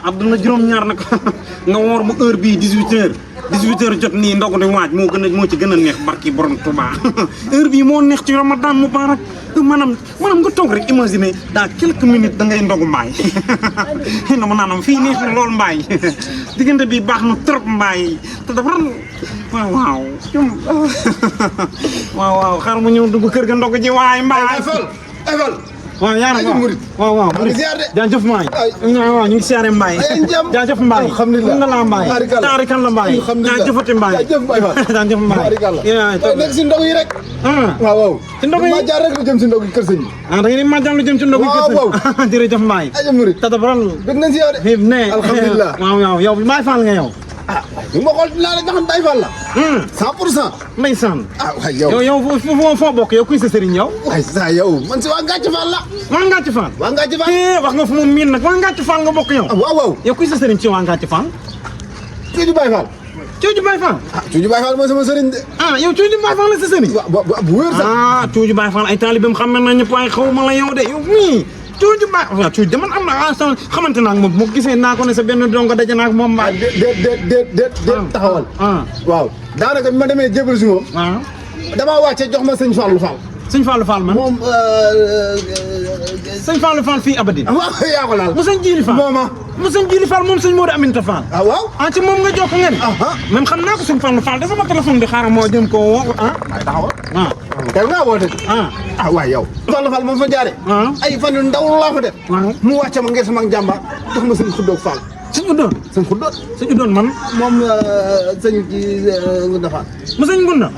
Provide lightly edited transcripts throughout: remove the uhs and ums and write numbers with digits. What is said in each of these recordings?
àdduna juróom-ñaar nag nga woor ba heure bii 18h jot nii ndog di waaj moo ci gën a neex barki borom Tuubaa heure bii moo neex ci Ramadan Mubarak maanaam nga toog rek imaginer dans quelques minutes da ngay ndogu mbaay na ma naanam fii neex na lool mbaay diggante bi baax na trop mbaay te dafa waaw waaw xaaral ma ñëw dugg kër ga ndog ji waay mbaay waaw yaa ngi waaw jaajëf Mbaye waaw ñu ngi siyaare Mbaye jaajëf Mbaye alhamdulilah nga la Mbaye taarikan la Mbaye jaajëfati Mbaye jaajëf Mbaye nekk si ndog yi rek waaw ci ndog yi ma jaar rek lu jëm si ndog yi kër sëñ bi da ngeen ma jàll lu jëm ci ndog yi kër sëñ jërëjëf Mbaye tata baral bëgg nañ si yow de ne alhamdulilah waaw yow Baye Fall nga yow bi ma xool dinaa la nga xam Baye Fall la 100% ndeysaan waay yow foo bokk yow kuy sa sëriñ yow waay sa yow man si waa Ngàcc Fall la waa Ngàcc Fall waa Ngàcc Fall wax nga fu mu miin nag waa Ngàcc Fall nga bokk yow waaw yow kuy sa sëriñ ci waa Ngàcc Fall Cuuju Baye Fall Cuuju Baye Fall Cuuju Baye Fall mooy sama sëriñ de yow Cuuju Baye Fall la sa sëriñ bu wér sax Cuuju Baye Fall ay taalibeem xam na ñëpp waaye xaw ma la yow de yow mii Cuuju Baye waaw Cuuju de man am na xamante naa ak moom moo gisee naa ko ne sa benn dongo daje naa ak moom mbaa déet taxawal waaw daanaka bi ma demee jébal si moom damaa wàcce jox ma sëñ Fallou Fall sëñ Fallou Fall man moom sëñ Fallou Fall fii Abadine waaw yaa ko laal mu sëñ Jili Fall mu sëñ Jili Fall moom sëñ Modou Aminta Fall waaw ci moom nga jokk ngeen même xam naa ko sëñ Fallou Fall de sama téléphone bi xaaral moo jëm koo woo ay taxawal tey ngaa woote waay yow Fallou Fall moom fa jaare ay fan yu ndaw laa fa def mu wàcce ma ngir sama njàmbaar jox ma sëñ Xuddoog Fall sëñ Uddoon sëñ Uddoon man moom sëñ ci Ngunda Fall mu sëñ Ngunda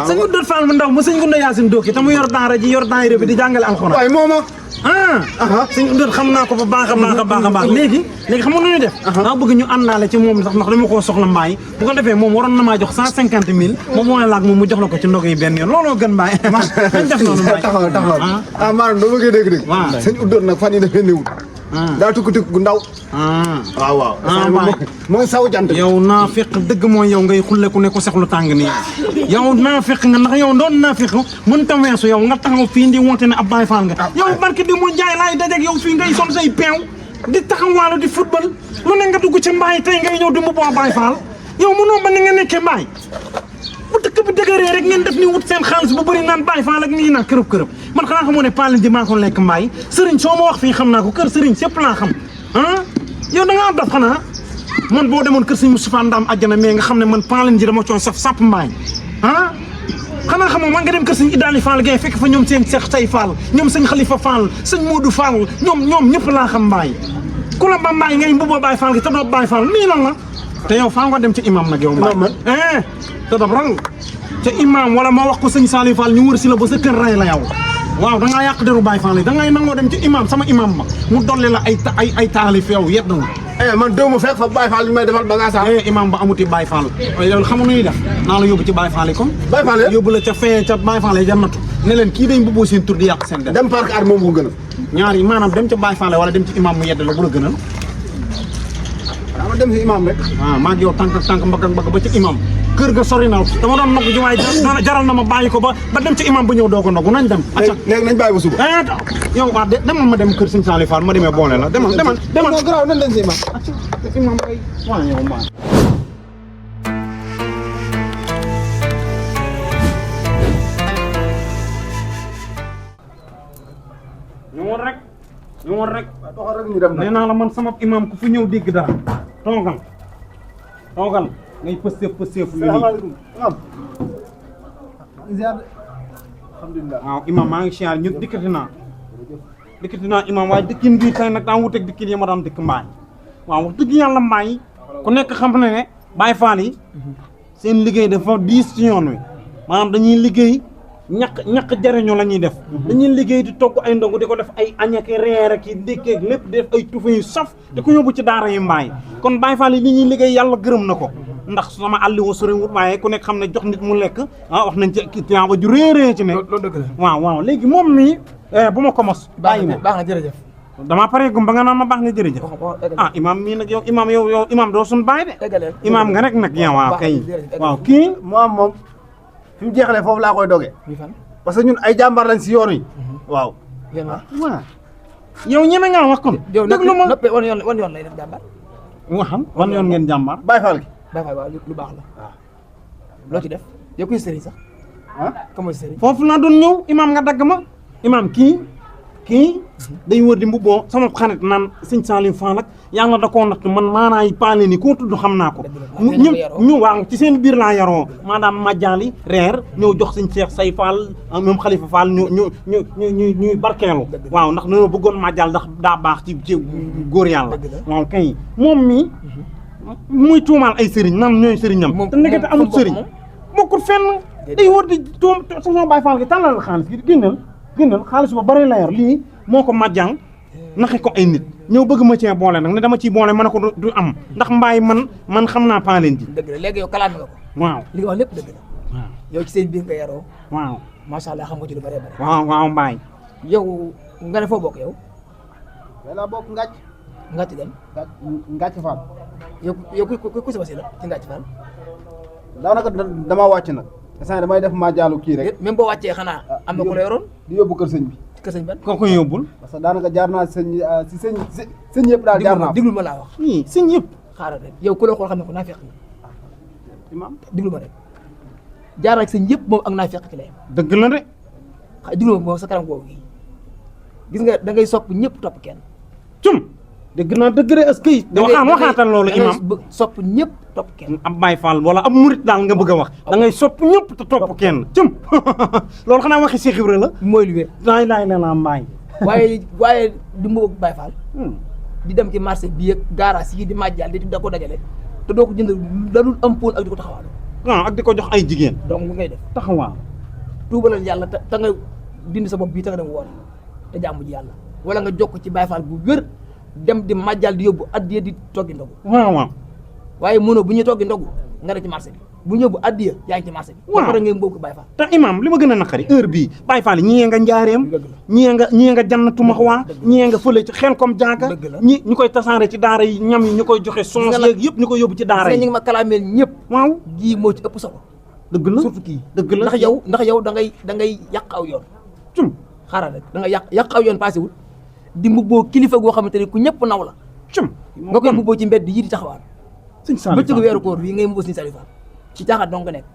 sëñ Uddoon Fall mu ndaw mu sëñ Ngunda Yaasin Dooki te mu yor daara ji yor daayira bi di jàngale alxuraan waay mooma sëñ Uddoon xam naa ko ba baax a baax léegi xam nga nu ñuy def daa bëgg ñu àndaale ci moom sax ndax dama koo soxla Mbaye bu ko defee moom waroon na maa jox 150 000 moom moo laag moom mu jox la ko ci ndog yi benn yoon looloo gën Mbaye dañ def noonu Mbaye taxawal maanaam doo bëggee dégg sëñ Uddoon nag fan yi dafee néewul daa tukku gu ndaw waaw mooy saw jant yow naa fekk dëgg mooy yow ngay xulle ku ne ko sexlu tàng nii yow naa fekk nga ndax yow doon naa fekk mën ta weesu yow nga taxaw fii di woote ne ab Baye Fall nga yow barke di mu jaay laay dajeg yow fii ngay sol say peew di taxawaalu di football lu ne nga dugg ci Mbaye tey ngay ñëw di mu boo Baye Fall yow mënoo ba ni nga nekkee Mbaye bu dëkk bi dëgëree rek ngeen def ni wut seen xaalis bu bëri naan Baye Fall ak nii naan kërëb man xanaa xamoo ne Paalin ji maa ko lekk Mbaye sëriñ soo ma wax fii xam naa ko kër sëriñ sépp laa xam yow da ngaa dof xanaa man boo demoon kër sëriñ Moustapha Ndam àjjana mais nga xam ne man Paalin ji dama cooy saf sàpp Mbaye xanaa xamoo man nga dem kër sëriñ Idaali Fall gay fekk fa ñoom seen Seex Tay Fall ñoom sëñ Khalifa Fall sëñ Modou Fall ñoom ñëpp laa xam Mbaye ku la ba Mbaye ngay mbubboo Baye Fall gi te doo Baye Fall nii lan la te yow faa nga dem ci imam nag yow Mbaye te daf rang ca imam wala ma wax ko sëñ Saliou Fall ñu wër si la ba sa kër rey la yow waaw da ngaa yàq deru Baye Fall yi da ngay nangoo dem ci imam sama imam ba mu dolli la ay taalif yow yedd na man doomu fekk fa Baye Fall bi may defal bagage imam ba amuti Baye Fall loolu xamu nuy def naa la yóbbu ci Baye Fall yi comme Baye Fall yóbbu la ca fee ca Baye Fall yi jannatu ne leen kii dañ mbubboo seen tur di yàq seen dem parc ar moom ko gënal ñaar yi maanaam dem ca Baye Fall wala dem ci imam mu yedd la bu la gënal dama dem si imam rek maa ngi yow tànk mbagg ba ci imam kër ga sori na dama doon nogg ji waaye jaral na ma bàyyi ko ba dem ci imam bu ñëw doo ko nogg nañ dem léegi nañ bàyyi ba suba yow waa demal ma dem kër sëñ Saliou Fall ma demee boole la demal garaaw nañ leen si imam imam kay waa yow maa ñu war rek nee naa la man sama imam ku fu ñëw dégg dara toogal ngay pësteef lu nii alhamdulilah waaw imam maa ngi siyaar ñun dikkati naa imam waaye dikkin bii tey nag daa wuteeg dikkin yi ma daan dikk Mbaye waaw wax dëgg yàlla Mbaye ku nekk xam ne Baye Fall yi seen liggéey dafa diis ci yoon wi maanaam dañuy liggéey ñaq jariñu la ñuy def dañuy liggéey di togg ay ndogu di ko def ay añ ak reer ak i ndékkeeg lépp di def ay tufa yu saf di ko yóbbu ci daara yi Mbaye kon Baye Fall yi li ñuy liggéey yàlla gërëm na ko ndax sama àlli wa soriwut waaye ku nekk xam ne jox nit mu lekk wax nañ ci tiyaaba ju réerée ci ne waaw léegi moom mi bu ma ko mos bàyyi ma baax na jërëjëf damaa pare gum ba nga naan ma baax nga jërëjëf imam mii nag yow imam doo suñ bàyyi de imam nga rek nag yow waaw kay waaw kii moom fi mu jeexalee foofu laa koy doge parce que ñun ay jàmbaar lañ si yoon yi waaw yow ñeme ngaa wax kon. déglu ma noppee wan yoon lay def jàmbaar. waxam wan yoon ngeen jàmbaar. Baye Fall gi. Baye Fall waaw lu baax la. waaw loo ci def yow kuy sëriñ sax. ka mooy sëriñ. foofu laa doon ñëw imaam nga dagg ma. imaam kii day wër di mbubboo sama xarit naan sëñ Saliou Fall ak yàlla da koo natt man maanaay paale ni koo tudd xam naa ko. ñu waaw ci seen biir laa yaroo maanaam majjaali reer ñëw jox sëñ Cheikh Say Fall même Khalifa Fall ñuy barkeelu. waaw ndax dañoo bëggoon majjaal ndax daa baax ci góor yàlla. waaw kay moom mi muy tuumaal ay sëriñ naan ñooy sëriñam. te nekkati amul sëriñ bokkul fenn. day wër di tuum sama Baye Fall gi tàllal xaalis gi génnal xaalis ba bari la yor lii moo ko majjang naxe ko ay nit ñëw bëgg ma cee boole nag ne dama ciy boole mën a ko du am ndax mbaay man xam naa paaleen ji. dëgg la léegi yow kalaat nga ko. waaw li nga wax lépp dëgg la. waaw yow ci seen biir nga yaroo. waaw macha allah xam nga ci lu bëree bëri. waaw mbaay. yow nga ne foo bokk yow. wala bokk Ngàcc. Ngàcc dem. Ngàcc Fall. yow ku sa wasi la ci Ngàcc Fall. daanaka damaa wàcc nag. instant damay def majjaalu kii rek. même boo wàccee xanaa am na ku la yoroon. di yóbbu kër sëñ bi. kër sëñ ban. koo koy yóbbul. parce que daanaka jaar naa si sëñ yëpp daal jaar naa. diglu ma laa wax. nii sëñ yëpp. xaaral rek yow ku la xool xam ne ko naa fekk na. imaam diglu ma rek jaar naa sëñ yëpp moom ak naa fekk ci la yem. dëgg la de. diglu ma moom sa kanam googu gi gis nga da ngay sopp ñëpp topp kenn. cum dëgg naa dëgg de est-ce que. waxaatal loolu imaam da ngay sopp ñëpp topp kenn. ab Baye Fall wala ab murit daal nga bëgg a wax. da ngay sopp ñëpp te topp kenn. cum loolu xanaa waxi Cheikh Ibra la. mooy lu wér. laay la mbaay. waaye du mu Baye Fall. di dem ci marché bi ak garage yi di màjjal di da ko dajale te doo ko jënd dalul am pool ak di ko taxawal. waaw ak di ko jox ay jigéen. donc bu ngay def taxawaal. tuubalal yàlla te nga dindi sa bopp bii te nga dem woon te jàmm ji yàlla wala nga jokk ci Baye Fall bu wér dem di màjjal di yóbbu addiya di toggi ndogu. waaw. waaye mënoo bu ñuy toggi ndogu nga dem ci marché bi bu ñëw bu addiya yaa ngi ci marché bi. waaw ba pare ngeen bokk Baye Fall. te imam li ma gën a naqari heure bii Baye Fall ñii nga njaareem ñii nga jannatu maxwaa ñii nga fële ci xel comme jaaka ñi ñu koy tasaare ci daara yi ñam yi ñu koy joxe sons yeeg yëpp ñu koy yóbbu ci daara yi. ñu ngi ma kalaameel ñëpp. waaw gii moo ci ëpp solo. dëgg la surtout kii dëgg la ndax yow da ngay yàq aw yoon. cum xaaral rek da nga yàq aw yoon passé wul di mbubboo kilifa goo xamante ne ku ñëpp naw la. cum nga koy mbubboo ci mbedd yii di taxawaal. sëñ Saliou bëccëgu weeru koor bii ngay mbubboo sëñ Saliou Fall ci caaxaat dong nga nekk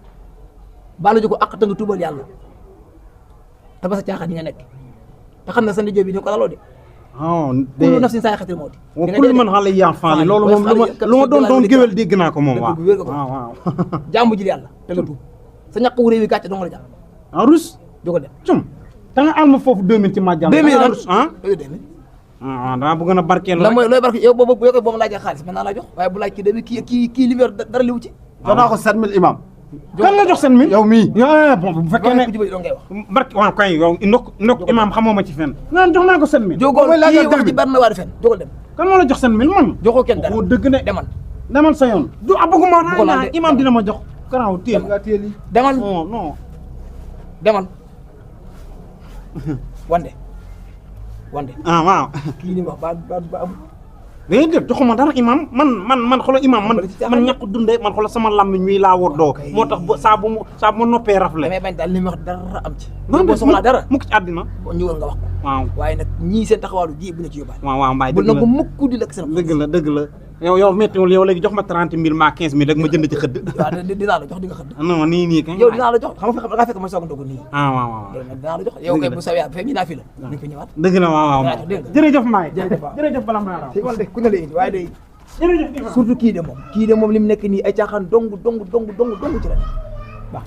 baalu ji ko ak te nga tuubal yàlla te ba sa caaxaat yi nga nekk te xam na sa ndijo bi ni ko laloo de. kullu nafsin zaa'iqatul mawt. kullu man alayhaa faan loolu moom lu ma doon géwél dégg naa ko moom. waaw jàmbu ji yàlla te nga tuub sa ñàkk wu réew yi gàcce dong la jàpp. en rus. jógal dem cum da nga alma foofu 2000 ci màjjal. 2000 ah 2000. daa bëgg na barkeel la mooy looy barke yow boobu yow boo ma laajee xaalis mën naa laa jox waaye bu laaj kii demee kii li mu yor dara liwu ci. jox naa ko 7000 imam. kan la jox 7000. yow mii. bon bu fekkee ne ku jubali doo ngay wax. barke waaw kay yow ndok imam xamoo ma ci fenn. naan jox naa ko 7000. jógoo kii wax ci bari na waa di fen jógal dem. kan moo la jox 7000 man. joxoo kenn dara boo dëgg ne demal sa yoon. du abuguma naa imam dina ma jox. karaaw téel nga téel yi. demal non demal wande waaw. kii ni wax ba am. déedéet joxuma dara imam man xoolal imam man ñàkk dundee man xoolal sama lammiñ wi laa woddoo moo tax saa bu ma noppee rafle. damay bañ daal li mu wax dara am ci. non boo soxlaa dara mukk ci àddina. boo ñëwal nga wax ko. waaw waaye nag ñii seen taxawaalu ji bu ñu ci yóbbaale. waaw mbaay bu dëgg la nangu mukk di lekk seen. dëgg la yow méttiwul yow léegi jox ma 30 000 maa 15 000 rek ma jënd ci xëdd. waaw dinaa la jox di nga xëdd. non nii kay. yow dinaa la jox xam nga da ngaa fekk ma soog a ndogu nii. waaw. dinaa la jox yow kay bu sawee fekk ñu naa fi la. nañ ko ñëwaat. dëgg la waaw. jërëjëf Mbaye. jërëjëf bala maa la. wala de ku ne la indi waaye day. jërëjëf surtout kii de moom li mu nekk nii ay caaxaan dong ci la baax